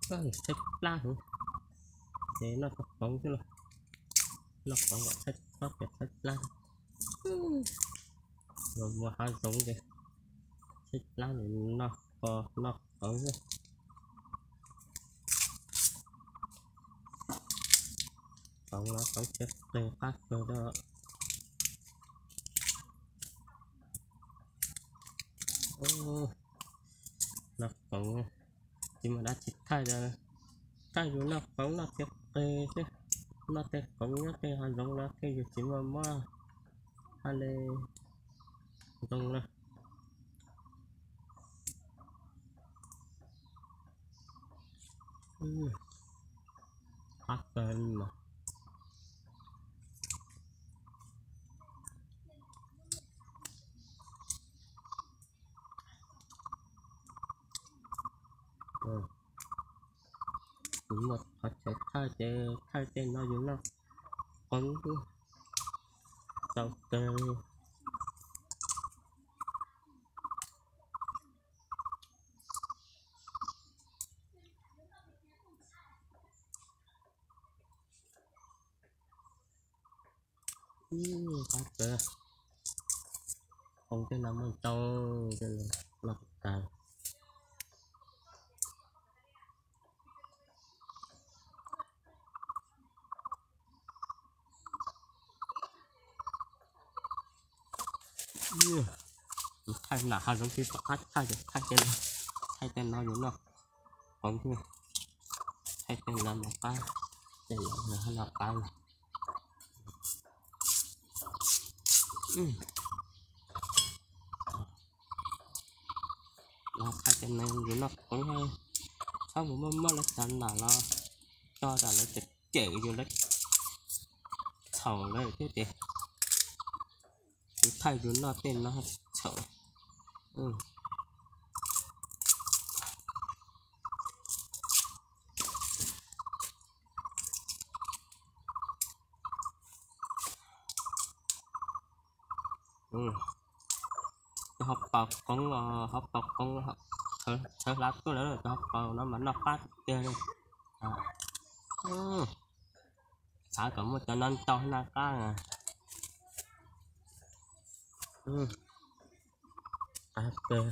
Tshaib plab heev. Ces noj tau qoov xwb los, noj qoov kom tshaib plab, tshaib plab. Los mus hav zoov ces tshaib plab, noj qos noj qoov xwb. Qoov los qoov txiav qe qab kawg. Noj qoov, tsis muaj dab tsi thaij, thaij yus noj qoov noj txiav qe xwb. Noj tej qoov nyob tej hav zoov no thiaj yus tsis muaj mob hab le zoo na. Qab kawg li mas. Kuv muaj qhov chaw thaij ces thaij tej no yus noj qoob tau kawg. Qab kawg, qoob tej no muaj ntau, no kuv tas. Thaij nram hav zoov twb tsis tau qab thaij, thaij tej no, thaij tej no yus noj qoob thiab, thaij tej no mas qab, tej no noj qab. Los thaij tej no yus noj qoob, txhob mus muaj mob lawv tsav nam los tso tas lawv cem cem yus, lawv txhaum lawv thiab ces yus thaij yus noj tej no txhaum. Cov hauv paus qoob, hauv paus qoob, txhawv hlav tuaj lawm, cov hauv paus no mas noj qab tiag li. Xav kom muaj cov no ntau noj qab. Qab kawg.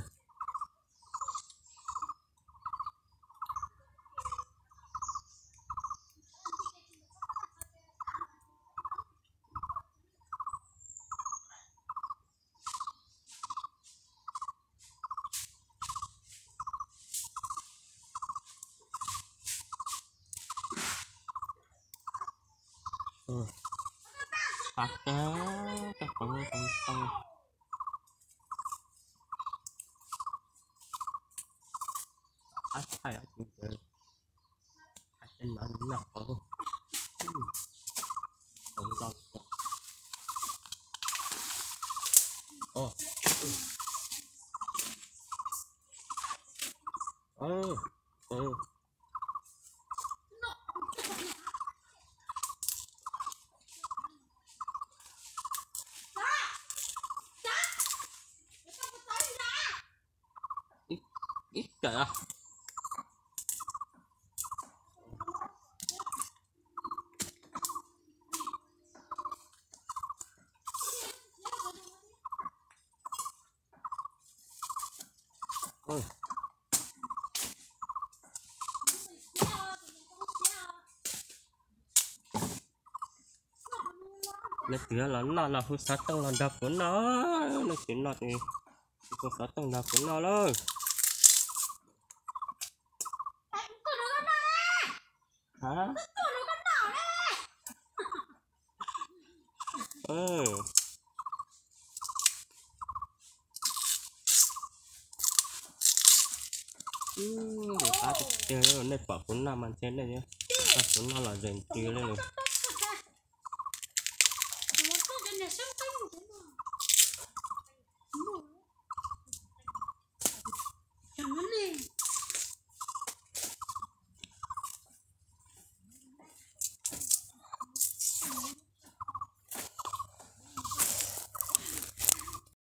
Qab kawg, qoob tau. Qab thaij, thaij tej no noj qoob, qoob ntau. Ib kawm. Leej twg los noj los hu xov tooj los nrog kuv noj, leej twg noj ces hu xov tooj nrog kuv noj lauj. Qab tiag tiag, nej pom kuv noj mas ntshe nej, kuv noj los zem ntws li.